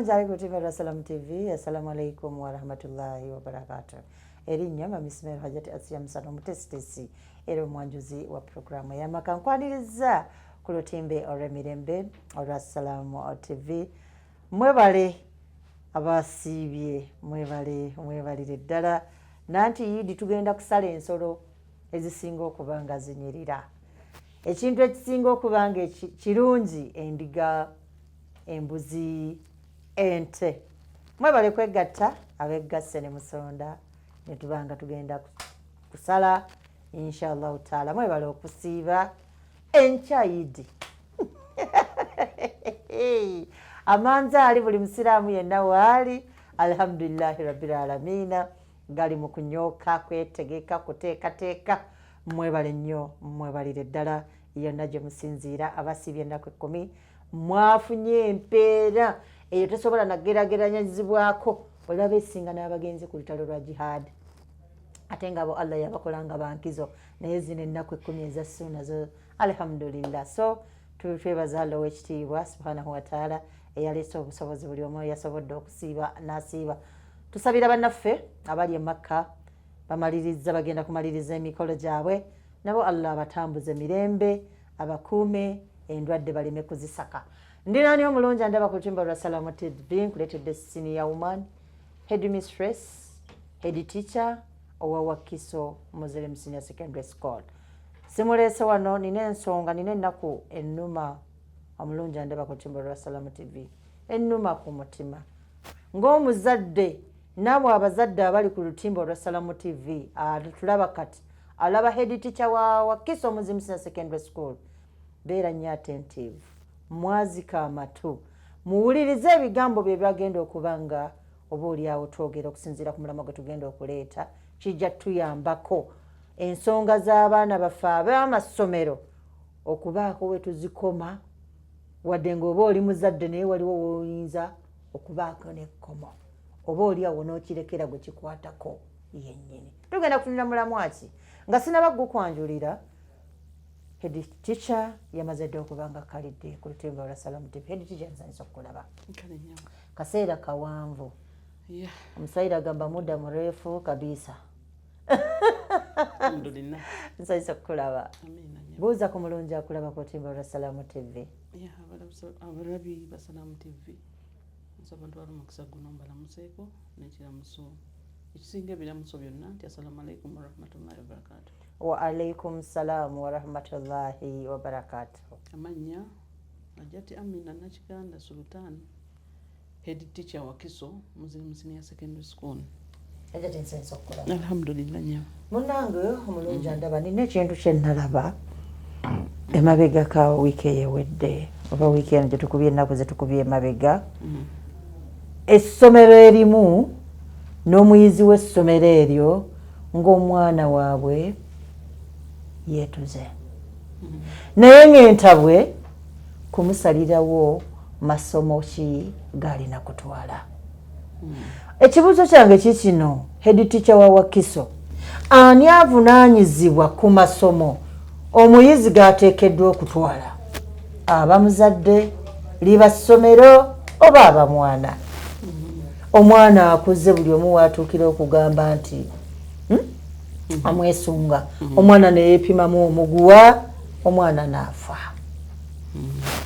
Omulungi ali ku lutimbe lwa Salamu TV, assalamu alaikum warahmatullahi wabarakatuh. Erinnya Mami Ismail Hajati Asiya Musana, omutesitesi era omwanjuzi wa puroguramu ey'amaka, nkwaniriza ku lutimbe olw'emirembe olwa Salamu TV. Mwebale abasiibye, mwebale, mwebalire ddala. Nanti Yidi tugenda kusala ensolo ezisinga okuba nga zinyirira. Ekintu ekisinga okuba nga kirungi, endiga, embuzi, ente. Mwebale kwegatta abeggasse ne musonda ne tuba nga tugenda kusala inshallahu taala. Mwebale okusiiba enkya Yidi. Amanzaali buli musiraamu yenna waali, alhamdulillahi rabbil alamiina, gali mu kunyooka, kwetegeka, kuteekateeka. Mwebale nnyo, mwebalire ddala yonna gye musinziira. Abasiibye ennaku 10 mwafunye empeera eyo tesobola nagerageranyizibwako. Olaba esinga n'abagenzi ku lutalo lwa jihad, ate nga abo Allah yabakola nga bankizo, naye zino ennaku 10 eza sunna zo, alhamdulillah. So twebaza Allah owekitiibwa subhanahu wataala eyaleese obusobozi buli omu yasobodde okusiiba n'asiiba. Tusabira bannaffe abali e Makka, bamaliriza, bagenda kumaliriza emikolo gyabwe, nabo Allah abatambuze mirembe, abakuume endwadde baleme kuzisaka. Ndinaani omulungi andaba ku lutimba lwa Salamu TV? Nkuleetedde senior woman head mistress, head teacher owa Wakiso Muslim Senior Secondary School. Simuleese wano, nina ensonga, nina ennaku ennuma. Omulungi andaba ku lutimba lwa Salamu TV, ennuma ku mutima ng'omuzadde, naamwe abazadde abali ku lutimba olwa Salamu TV tulaba kati alaba head teacher wa Wakiso Muslim Senior Secondary School, beera nnyo attentive, mwazika amatu, muwulirize ebigambo bye byagenda okuba nga oba oliawo twogera okusinziira ku mulamwa gwe tugenda okuleeta. Kijja tuyambako ensonga z'abaana baffe ab'amasomero okubaako we tuzikoma. Wadde ng'oba oli muzadde, naye waliwo woyinza okubaako nekkomo, oba oli awo n'okirekera gwe kikwatako yennyini. Tugenda kutunira mulamwa ki? Nga sinaba gukwanjulira, head teacher yamaze dde okuba nga kalidde ku lutimba lwa Salamu TV. Head teacher, nsanyusa okukulaba. Kaseera kawanvu, omuswahili agamba muda mrefu kabisa. Nsanyusa okukulaba. Buuza ku mulungi akulaba ku lutimba lwa Salamu TV. Abalabi ba Salamu TV, nsaba ntwala omukisa guno mbalamuseeko n'ekiramuso ekisinga ebiramuso byonna nti assalamu alaikum warahmatullahi wabarakatu. Wa alaikum salaamu warahmatullahi wabarakatuh. Amannya Ajati Amina Nakiganda Sultan, head teacher Wakiso Muslim Senior Secondary School. Ajati, nsanyusa okukulaba. Alhamdulillah nnyo. Munange omulungi andaba, nina ekintu kyenalaba emabega ka wiiki eyewedde oba wiiki eno gyetukubye, ennaku zetukubye emabega. Essomero erimu n'omuyizi w'essomero eryo ng'omwana waabwe yeetuze, naye ng'entabwe kumusalirawo masomo ki g'alina kutwala. Ekibuuzo kyange kikino: head teacher wa Wakiso, ani avunaanyizibwa ku masomo omuyizi g'ateekeddwa okutwala? Aba muzadde, liba ssomero oba aba mwana? Omwana akuze, buli omu waatuukira okugamba nti Amwesunga omwana neyeepimamu omuguwa, omwana n'afa.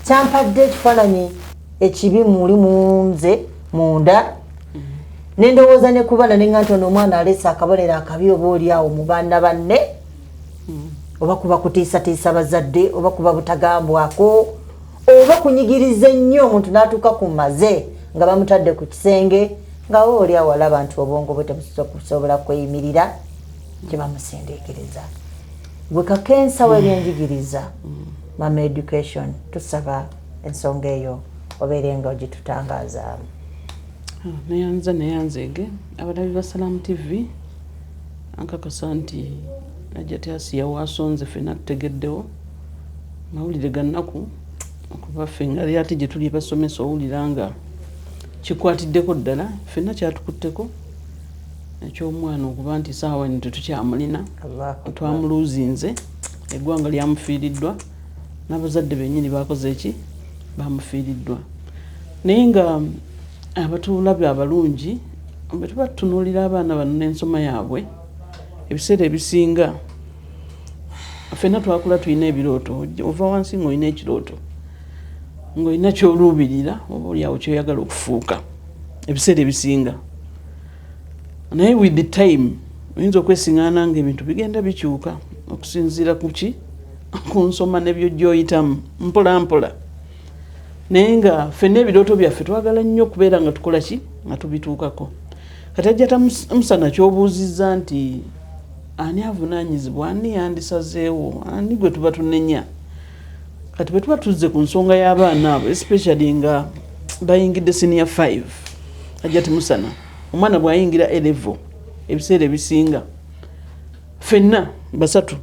Kyampadde ekifaananyi ekibi muli munze munda, nendowooza ne kubaana nenga nti ono omwana aleese akabonero akabi oba oli awo mu baana banne, oba kuba kutiisatiisa bazadde, oba kuba butagambwako, oba kunyigiriza ennyo omuntu n'atuuka ku maze nga bamutadde ku kisenge, nga oba oli awo alaba nti obwongo bwe tebusobola kweyimirira kyebamusindiikiriza. Gwe kakensa w'ebyenjigiriza, mama education, tusaba ensonga eyo obeere nga ogitutangazaamu. Neyanza, neyanzeege abalabi ba Salamu TV. Ankakasa nti Ajati Asiya wasonze, ffenna tutegeddewo mawulire gannaku, okuba ffe nga ate gye tuli basomesa owulira nga kikwatiddeko ddala ffenna, kyatukutteko ekyomwana okuba nti saawa eno tetukyamulina, twamuluuzinze, eggwanga lyamufiiriddwa, n'abazadde bennyini bakoze eki, bamufiiriddwa. Naye nga Abatulabye abalungi, bwe tuba tutunuulira abaana bano n'ensoma yaabwe, ebiseera ebisinga ffenna twakula tulina ebirooto. Ova wansi ng'olina ekirooto, ng'olina kyoluubirira, oba oliawo kyoyagala okufuuka ebiseera ebisinga. Naye with the time oyinza okwesiŋŋaana nga ebintu bigenda bikyuka okusinziira ku ki, ku nsoma nebyo gyoyitamu mpola mpola. Naye nga ffenna ebirooto byaffe twagala nnyo okubeera nga tukola ki, nga tubituukako. Kati Ajjata Musana, kyobuuzizza nti ani avunaanyizibwa, ani yandisazeewo, ani gwe tuba tunenya? Kati bwe tuba tuzze ku nsonga y'abaana abo, especially nga bayingidde senior 5, Ajjati Musana, omwana bw'ayingira A level, ebiseera ebisinga ffenna basatu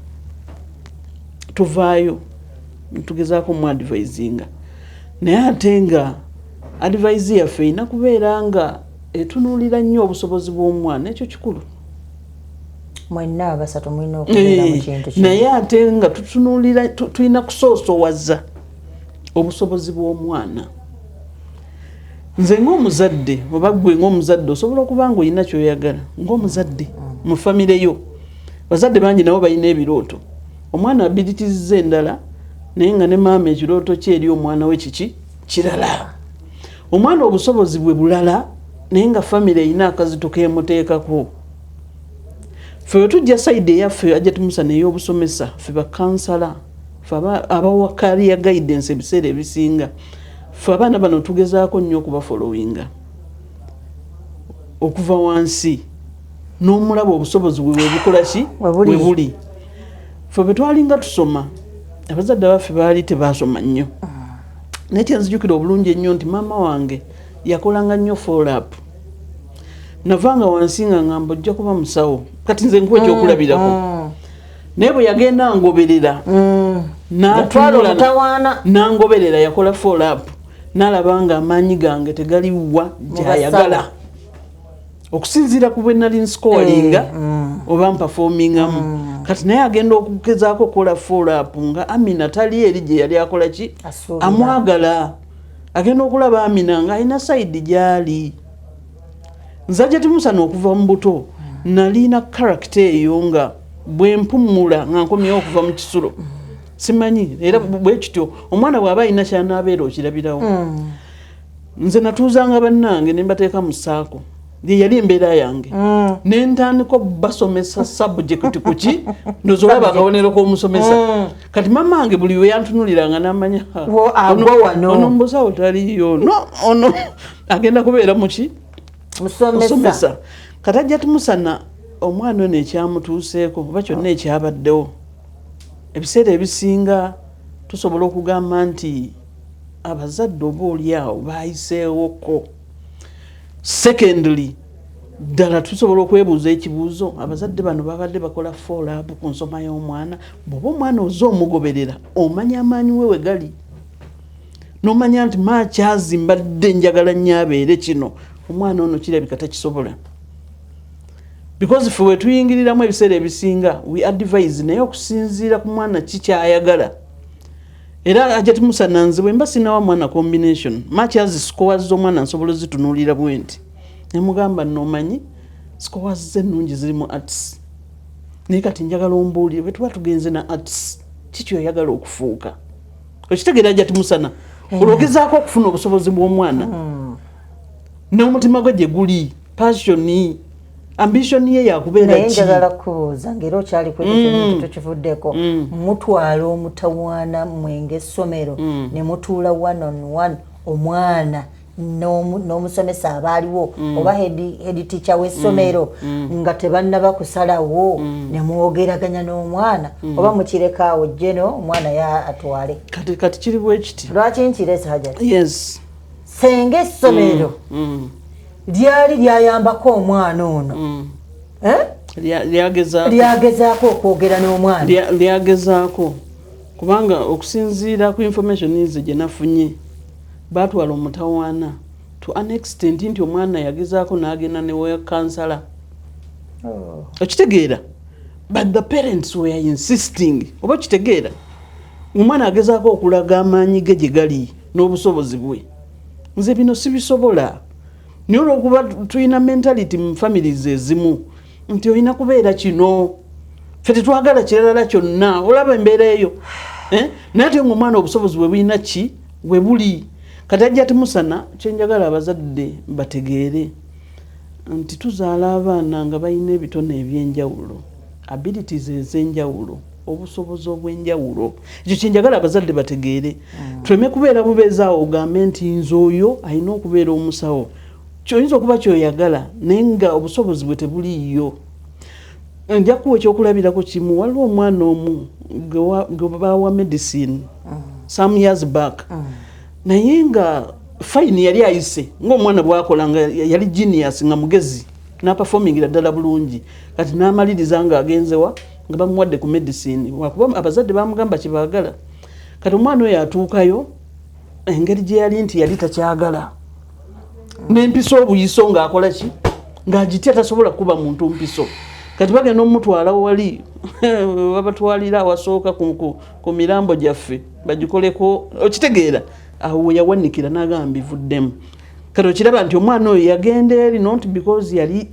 tuvaayo tugezaako mu advisinga. Naye ate nga advice yaffe erina kubeera nga etunuulira nnyo obusobozi bw'omwana. Ekyo kikulu. Mwenna abasatu mulina okubeera mu kintu kimu. Naye ate nga tutunuulira, tulina kusoosowaza obusobozi bw'omwana. Nze ng'omuzadde oba ggwe ng'omuzadde osobola okuba nga olina kyoyagala ng'omuzadde mu famire yo. Bazadde bangi nabo balina ebirooto. Omwana abilities endala, naye nga ne maama ekirooto kye eri omwana we kiki kirala. Omwana obusobozi bwe bulala, naye nga famire erina akazito kemuteekako. Ffe bwe tujja side eyaffe, Ajja Timusa, ney'obusomesa, ffe bakansala, ffe abawa career guidance, ebiseera ebisinga ffe abaana bano tugezaako nnyo okubafollowinga okuva wansi n'omulaba obusobozi bwe bwebukola ki, we buli. We buli. Ffe bwe twalinga tusoma, abazadde baffe baali tebasoma nnyo, naye kyenzijukira obulungi ennyo nti maama wange yakolanga nnyo follow up. Navanga wansi nga ngamba ojja kuba musawo. Kati nze nkuwa ekyokulabirako, naye bwe yagenda ngoberera, Yatwala n'atunula, omutawaana. Nangoberera, yakola follow up, nalaba nga amaanyi gange tegaliwa gyayagala okusinziira ku bwe nali nscoringa oba mpafomingamu. Kati naye agenda okugezaako okukola follow up nga Amina tali eri gye yali akola ki, Asuubira. amwagala. Agenda okulaba Amina ng'alina side gy'ali. Nze Ajja Timusana, okuva mu buto nalina character eyo nga bwe mpumula nga nkomyewo okuva mu kisulo, simanyi era bwe kityo omwana bw'aba alina kyanaabeera okirabirawo. Nze natuuzanga bannange ne mbateeka mu saako, ye yali embeera yange, ne ntandika obasomesa subject kuki. Ndoza olaba akabonero k'omusomesa. Kati mama wange buli we yantunuliranga n'amanya, "Ha, Wo, agwa wano." Ono mubusawo taliyo, no ono agenda kubeera muki, musomesa. Musomesa. Kati Ajja Timusana, omwana ono ekyamutuuseeko oba kyonna ekyabaddewo, ebiseera ebisinga tusobola okugamba nti abazadde oba oliawo bayiseewoko. Secondly, ddala tusobola okwebuuza ekibuuzo, abazadde bano babadde bakola follow up ku nsoma y'omwana? Bw'oba omwana oze omugoberera, omanya amaanyi we we gali, n'omanya nti maakyazi mbadde njagala nnyo abeere kino, omwana ono kirabika takisobola. Because ffe wetuyingiriramu ebiseera ebisinga we advise, naye okusinziira ku mwana kikyayagala. Era Ajati Musana, nze bwe mba sinawa mwana combination, makyazi scores z'omwana nsobola ozitunuulira bwe nti nemugamba, "Noomanyi scores ze ennungi ziri mu arts, naye kati njagala ombuulire, bwe tuba tugenze na arts, kiki oyagala okufuuka?" Okitegeera, Ajati Musana? Olwogezaako okufuna obusobozi bw'omwana n'omutima gwe gye guli, passion, ambition ye yakubeera Naye ki. Njagala kubuuza ngaera okyali ku ekyo kintu, tukivuddeko. Mutwala omutawaana mwenge essomero ne mutuula one on one, omwana n'omusomesa aba aliwo oba head teacher w'essomero, nga tebannaba kusalawo, ne mwogeraganya n'omwana, oba mukireka awo jeno omwana ya atwale? Kati kiri bwe kiti. Lwaki nkirese, Hajati? Yes. Senga essomero lyali lyayambako omwana ono, eh? Lyagezaako. Lyagezaako okwogera n'omwana. Lyagezaako, kubanga okusinziira ku information nze gye nafunye, baatwala omutawaana to an extent nti omwana yagezaako n'agenda ne kansala. Oh. Okitegeera? But the parents were insisting. Oba okitegeera, omwana agezaako okulaga amaanyi ge gye gali n'obusobozi bwe, nze bino sibisobola. Naye olwokuba tulina mentality mu families ezimu nti olina kubeera kino, ffe tetwagala kiralala kyonna. Olaba embeera eyo, eh? Naye ate nga omwana obusobozi bwe bulina ki we buli. Kati ajja timusana, kyenjagala abazadde bategeere nti tuzaala abaana nga balina ebitone ebyenjawulo, abilities ez'enjawulo, obusobozi obw'enjawulo. Ekyo kyenjagala abazadde bategeere. Tuleme kubeera bubeezi awo ogambe nti nze oyo alina okubeera omusawo. Kyoyinza okuba kyoyagala, naye nga obusobozi bwe tebuliiyo. Nja kuwa ekyokulabirako kimu. Waliwo omwana omu gwe bawa medicine some years back, naye nga fine yali ayise ngaomwana bwakola, nga yali genius, nga mugezi, naperformingira ddala bulungi. Kati n'amaliriza ng'agenzewa nga bamuwadde ku medicine, wakuba abazadde bamugamba kyebaagala. Kati omwana oyo atuukayo, engeri gye yali nti yali takyagala nempiso, obuyiso ng'akola ki, ng'agitya, tasobola kuba muntu mpiso. Kati bagenda omutwala wali babatwalira awasooka ku mirambo gyaffe bagikoleko, okitegeera? Awo we yawanikira n'agamba bivuddemu. Kati okiraba nti omwana oyo yagenda eri not because yali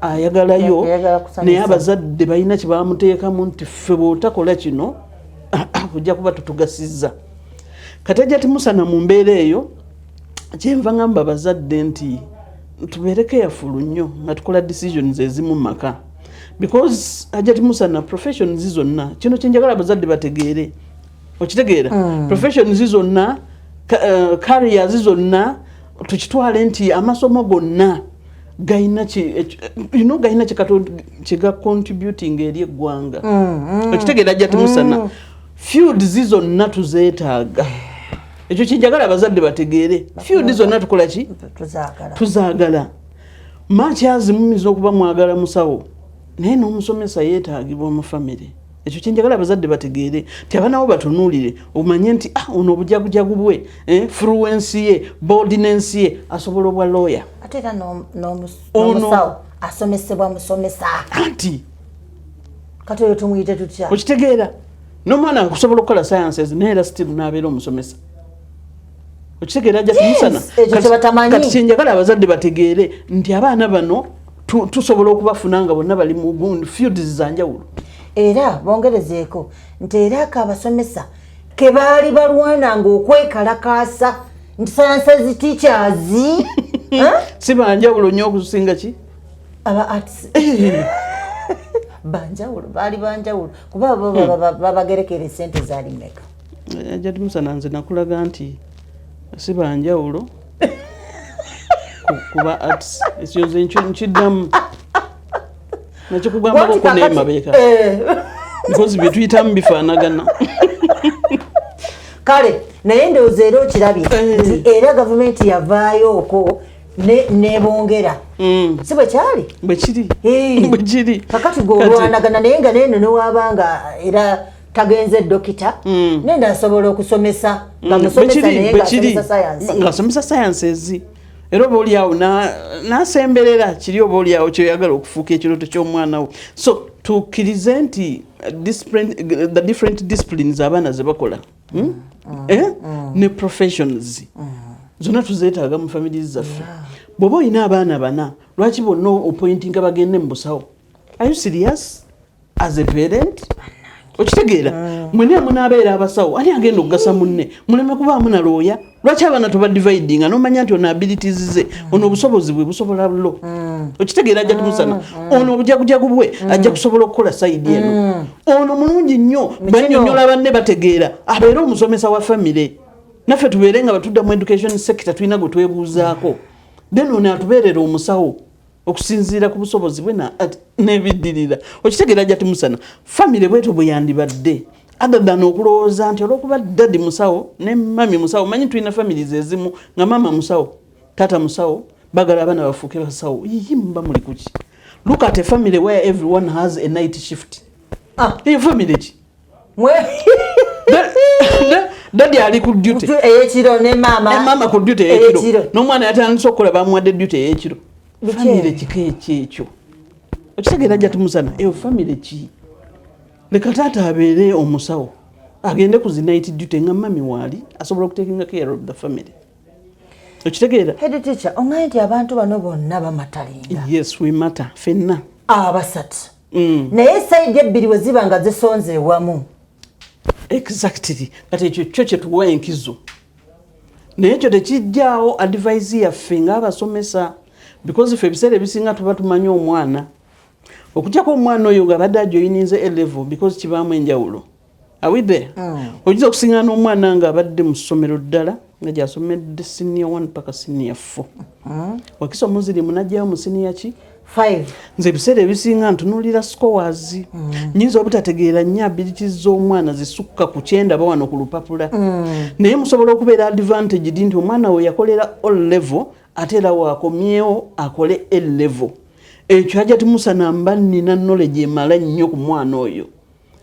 ayagalayo, Yayagala kusanyusa. Naye abazadde balina kye bamuteekamu nti ffe bw'otakola kino ojja kuba tutugasizza. Kati ajja timusana mu mbeera eyo, kyenva ngamba abazadde nti tubeere careful nnyo nga tukola decisions ezimu mu maka, because ajja timusana, professions zonna, kino kyenjagala abazadde bategeere, okitegeera? Professions zonna, careers zonna, tukitwale nti amasomo gonna galina galina kye contributing eri eggwanga. Okitegeera, ajja timusana? Fields zonna tuzeetaaga. Ekyo kyenjagala abazadde bategeere. Field zonna tukola ki? Tuzaagala. Tuzaagala. Makyazi muyinza okuba mwagala musawo, naye n'omusomesa yeetaagibwa mu famire. Ekyo kyenjagala abazadde bategeere nti abaana bo batunuulire, omanye nti ah, ono obujagujagu bwe, fluency ye, boldness ye, asobola obwa lawyer. Ate era n'omusawo asomesebwa musomesa. Anti Kati oyo tumuyite tutya? Okitegeera, n'omwana akusobola okukola sciences, naye era still n'abeera omusomesa. Okitegeera, ajja timusana? Ekyo kye batamanyi. Kati kyenjagala abazadde bategeere nti abaana bano tusobola okubafuna nga bonna bali mu gundi fields za njawulo. Era bongerezeeko nti era ako abasomesa ke baali balwananga okwekalakaasa nti sciences teachers, eh? Si banjawulo nnyo okusinga ki? Aba arts banjawulo, baali banjawulo kuba bo babagerekera esente zaali meka? Ajja timusana, nze nakulaga nti si banjawulo kuba arts. Ekyo nze nkiddamu, nakikugambako ko nemabeka, because byetuyitamu bifaanagana. Kale naye ndowooza era okirabye nti era gavumenti yavaayo okwo nebongera, si bwe kyali? Bwekiri. Bwekiri. Kakati gwe olwanagana naye nga neno newabanga era tagenze dokita, nenda asobola okusomesa nga musomesa, naye ngaasomesa science. Ng'asomesa sciences, era oba oliawo nasemberera kiri, oba oliawo kyoyagala okufuuka, ekirooto ky'omwana wo. So tukkirize nti the different disciplines abaana ze bakola, Eh? Ne professions zonna tuzeetaaga mu families zaffe. Bw'oba olina abaana bana, lwaki bonna opointinga bagende mu busawo? Are you serious as a parent? Okitegeera, mwena munaabeera abasawo, ani agenda okugasa munne? Muleme kubaamu na looya. Lwaki abaana tubadividinga nomanya nti ono abilities ze, ono obusobozi bwe busobola lo, okitegeera, ajja tumusana, ono obujagujagu bwe ajja kusobola okukola side eno, ono mulungi nnyo banyonyola banne bategeera, abeere omusomesa wa famire, naffe tubeere nga batudda mu education sector tulina gwe twebuuzaako, then ono atubeerera omusawo okusinziira ku busobozi bwe n'ebiddirira. Okitegeera, ajja timusana? Famire bwetyo bwe yandibadde, other than okulowooza nti olwokuba daddy musawo ne mummy musawo. Manyi tulina families ezimu nga maama musawo, taata musawo, bagala abaana bafuuke basawo. Yiyi, muba muli kuki? Look at a family where everyone has a night shift. Eyo family ki? Daddy ali ku duty eyekiro ne maama maama ku duty eyekiro, n'omwana yatandise okukola, bamuwadde duty eyekiro. Famire kika ekyo ekyo? Okitegeera, ajja tumusana, eyo famire ki? Leka taata abeere omusawo, agende ku zi night duty nga mummy waali asobola okutakinga care of the family. Okitegeera? Head teacher, oŋŋambye nti abantu bano bonna bamatteringa. Yes, we matter fenna. Abasatu. Naye side ebbiri bwe ziba nga zisonze ewamu. Exactly. Kati ekyo kyo kyetuwa enkizo, naye ekyo tekijjaawo advice yaffe ng'abasomesa, because ffe ebiseera ebisinga tuba tumanyi omwana, okujjako omwana oyo ng'abadde ajoyininze A level, because kibaamu enjawulo. Are we there? Oyinza okusinga n'omwana ng'abadde mu ssomero ddala nga gyasomedde senior 1 paka senior 4, Wakiso Muslim najjayo mu senior ki? 5. Nze ebiseera ebisinga ntunuulira scores. Nyinza obutategeera nnyo abilities z'omwana zisukka ku kyendaba wano ku lupapula, naye musobola okubeera advantaged nti omwana we yakolera O level, ate era waakomyewo akole A level. Ekyo Hajati Musa namba nnina knowledge emala nnyo ku mwana oyo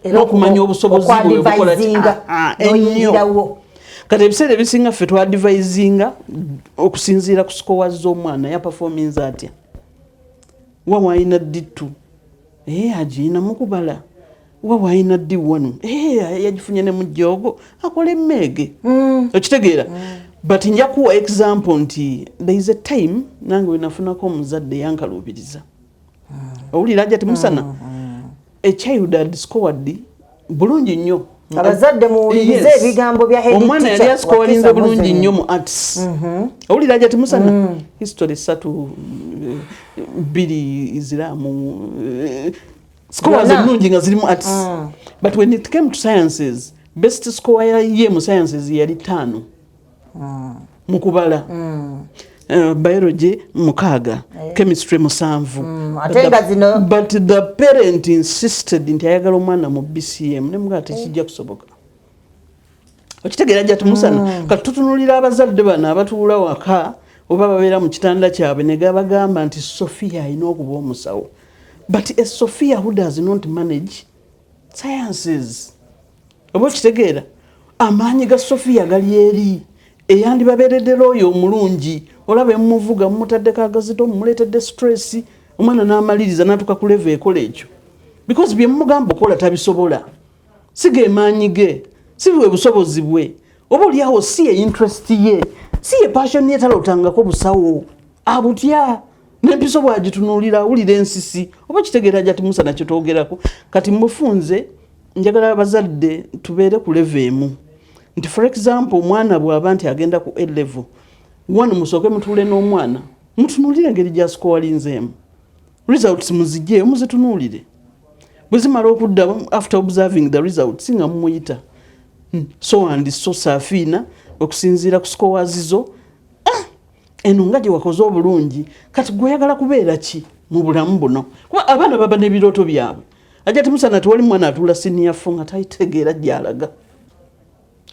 n'okumanya obusobozi bwe bukola ki. Okwadvisinga. Ah, ah, ennyo. N'oyingirawo. Kati ebiseera ebisinga ffe twadvisinga okusinziira ku scores z'omwana, yaperforminze atya, wa wayina D2, ee agiyina mukubala, wa wayina D1, ee yagifunye ne mujoogo akola emmeege. Okitegeera? But nja kuwa example nti there is a time nange wenafunako omuzadde yankaluubiriza. Owulira, Hajati Musana, a child had scored bulungi nnyo. Abazadde muwulirize Yes. ebigambo bya head Omwana yali teacher ascorinze Wakisa bulungi Muslim. nnyo mu arts. Owulira, Hajati Musana, history satu, bbiri Isiramu, scores Byonna. ennungi nga ziri mu arts, but when it came to sciences, best score ye mu sciences yali 5 mu kubala, biology 6, chemistry 7. Ate nga zino- But the parent insisted nti ayagala omwana mu BCM, nemugaa tekijja kusoboka. Okitegeera, Hajati Musana? Kati tutunulira abazadde bano abatuula waka oba babeera mu kitanda kyabwe ne gabagamba nti Sophia alina okuba omusawo, but a Sophia who does not manage sciences, oba okitegeera, amaanyi ga Sophia gali eri eyandibabeereddera oyo omulungi. Olaba emumuvuga, mumutaddeko agazito, mumuleetedde stress, omwana n'amaliriza n'atuuka ku level ekola ekyo because bye mumugamba okola tabisobola, si ge maanyi ge, si bwe busobozi bwe, oba oliawo si ye interest ye, si ye passion ye. Talootangako busawo, abutya n'empiso bwagitunuulira awulira ensisi. Oba kitegeera, Hajati Musa, nakyo twogerako? Kati mufunze njagala abazadde tubeere ku level emu, nti for example omwana bw'aba nti agenda ku A level one, musooke mutuule n'omwana, mutunuulire engeri gyascorinzeemu, results muzigyeyo muzitunuulire. Bwe zimala okudda, after observing the results, nga mumuyita, So and so Safiina, okusinziira ku scores zo, eno nga gye wakoze obulungi, kati gweoyagala kubeera ki mu bulamu buno? Kuba abaana baba n'ebirooto byabwe. Hajati Musana, tewali mwana atuula senior four nga tayitegeera gyalaga.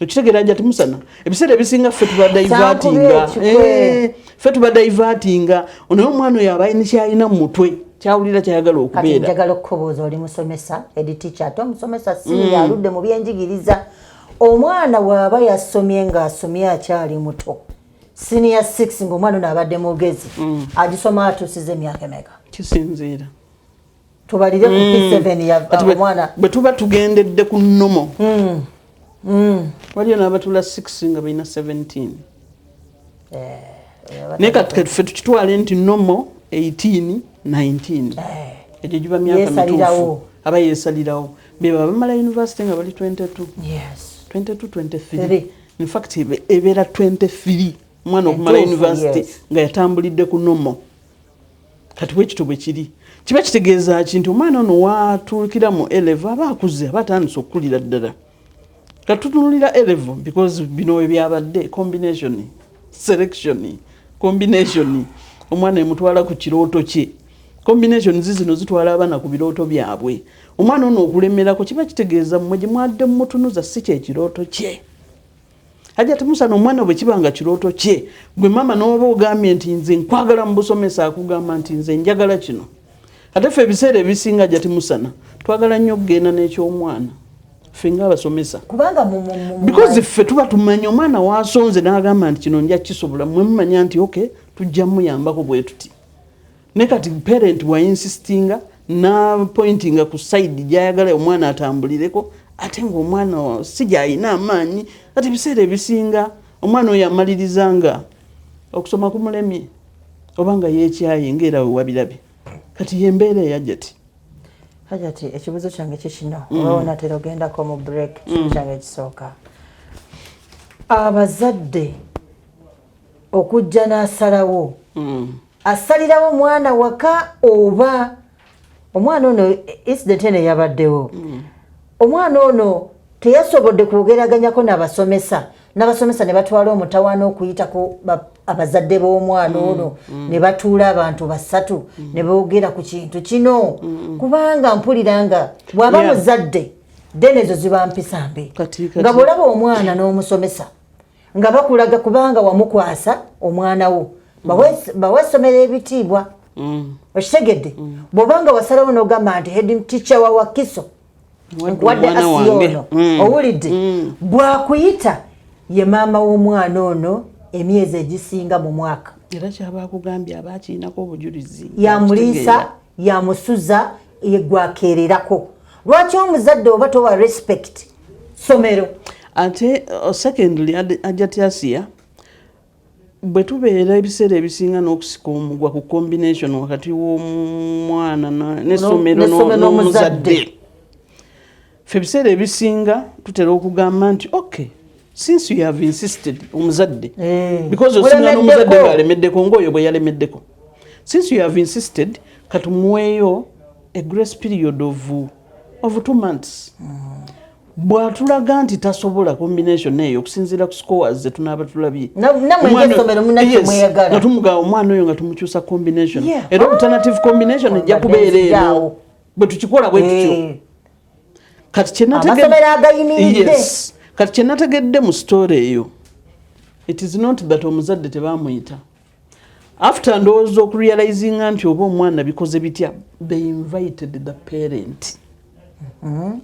Okitegeera, Hajati Musana? Ebiseera ebisinga ffe tuba divertinga. Sankubye. Ffe tuba divertinga, naye omwana oyo aba alina kyalina mu mutwe, kyawulira kyayagala Kati okubeera. njagala okukubuuza, oli musomesa, head teacher, ate omusomesa si aludde mu byenjigiriza. Omwana bw'aba yasomye ng'asomye akyali muto senior 6, ng'omwana ono abadde mugezi, agisoma atuusiza emyaka emeka? Kisinziira. Tubalire ku P7 ya Kati omwana. bwe tuba tugendedde ku normal, waliyo n'abatula 6 nga balina 17, naye kati ffe tukitwale nti normal 18, 19, egyo giba myaka Yeesalirawo. mituufu aba yeesalirawo. Beba bamala university nga bali 22, 22, 23. Three. In fact ebeera 23 omwana okumala Entuufu, university nga yatambulidde ku normal. Kati bwekito bwe kiri, kiba kitegeeza ki? Nti omwana ono watuukira mu A level aba akuze, aba atandise okukulira ddala. Kati tutunulira A level because bino we byabadde combination, selection, combination, omwana emutwala ku kirooto kye. Combination zizino zitwala abaana ku birooto byabwe. Omwana ono okulemerako kiba kitegeeza mmwe gye mwadde mumutunuza si kyekirooto kye. Hajati Musana, omwana bwe kiba nga kirooto kye, gwe maama n'oba ogambye nti nze nkwagala mu busomesa, akugamba nti nze njagala kino. Ate ffe ebiseera ebisinga, Hajati Musana, twagala nnyo okugenda n'ekyomwana ffe ng'abasomesa. Kubanga Because ffe tuba tumanya omwana wasonze n'agamba nti kino nja kisobola, mwe mumanya nti okay, tujja muyambako bwe tuti. Ne kati parent bwainsistinga napointinga ku side gyayagala omwana atambulireko, ate ngaomwana si gyalina amaanyi, ate ebiseera ebisinga omwana oyo amaliriza nga Okusoma kumulemye oba nga yeekyaye, ngaera we wabirabye. Kati yembeera eyajjati. Hajati, ekibuuzo kyange kikino, oba onatera ogendako mu break. Ekibuuzo kyange ekisooka, abazadde okujja n'asalawo, asalirawo omwana waka oba omwana ono, incident eno eyabaddewo, omwana ono teyasobodde kwogeraganyako n'abasomesa, n'abasomesa ne batwala omutawaana okuyitako abazadde b'omwana ono, ne batuula abantu basatu ne boogera ku kintu kino? Kubanga mpulira nga bw'aba muzadde, then ezo ziba mpisa mbi. Nga bw'olaba omwana n'omusomesa nga bakulaga, kubanga wamukwasa omwana wo, bawe essomero ebitiibwa. Okitegedde? Bw'obanga wasalawo n'ogamba nti head teacher wa Wakiso, nkuwadde omwana Asiya wange. ono, owulidde? Bwakuyita ye maama w'omwana ono emyezi egisinga mu mwaka. Era kyaba akugambye aba akiinako obujulizi. Yamuliisa, yamusuza, yegwakeererako. Lwaki omuzadde oba towa respect somero? Ate secondly, Hajati Asiya, bwe tubeera ebiseera ebisinga n'okusika omugwa ku combination wakati w'omwana n'essomero n'essomero n'omuzadde, n'omuzadde. Ffe ebiseera ebisinga tutera okugamba nti okay, since you have insisted, omuzadde, because osinga n'omuzadde Mulemeddeko. ng'alemeddeko, ng'oyo bwe yalemeddeko, since you have insisted, katumuweeyo a grace period of 2 months. Bw'atulaga nti tasobola combination eyo okusinziira ku scores ze tunaaba tulabye, Nammwe ng'essomero mulina kye Yes, mweyagala. nga tumugaba omwana oyo nga tumukyusa combination, era alternative combination ejja Mbadde kubeera eno. nzijaawo. Bwe tukikola bwe tutyo, kati Amasomero agayimiridde. Yes. Kati kyenategedde mu story eyo, it is not that omuzadde tebamuyita. After ndowooza okurealizinga nti oba omwana bikoze bitya, they invited the parent.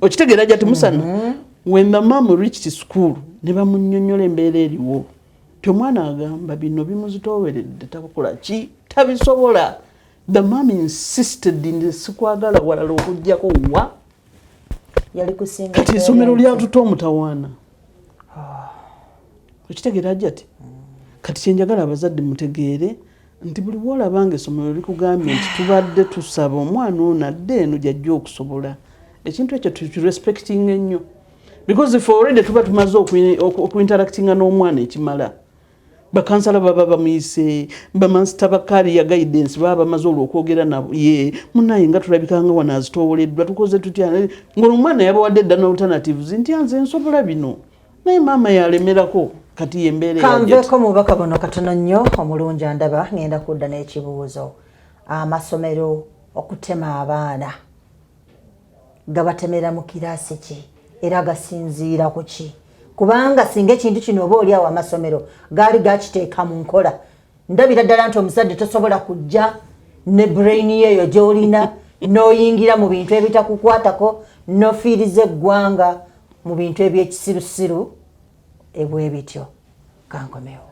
Okitegeera jati musana? When the mom reached school, ne bamunnyonnyola embeera eriwo, ti omwana agamba bino bimuzitooweredde, takola ki, tabisobola. The mom insisted nti sikwagala walala okugjako wa. Yali kusinga. Kati essomero lyatuta omutawaana. Okitegeera jati? Kati kyenjagala abazadde mutegeere nti buli bwolaba nga essomero likugambye nti tubadde tusaba omwana ono adde eno gyajja okusobola, ekintu ekyo tukirespectinga ennyo, because if already tuba tumaze okuinteractinga n'omwana ekimala, bakansala baba bamuyise, bamansita ba career guidance baba bamaze olwo okwogera nabo, ye munaye nga tulabikanga wano azitoowoleddwa, tukoze tutya, ngaolwo omwana yabawadde edda n'alternatives nti anze nsobola bino, naye maama yalemerako. Kati yembeera eyajja. Kanveeko mu bubaka buno katono nnyo. Omulungi andaba, ngenda kudda n'ekibuuzo: amasomero okutema abaana gabatemera mu kiraasi ki, era gasinziira ku ki? Kubanga singa ekintu kino oba oli awo amasomero gaali gakiteeka mu nkola, ndabira ddala nti omuzadde tosobola kujja ne brain yeeyo gy'olina n'oyingira mu bintu ebitakukwatako, n'ofiiriza eggwanga mu bintu ebyekisirusiru ebwe bityo. Kankomewo.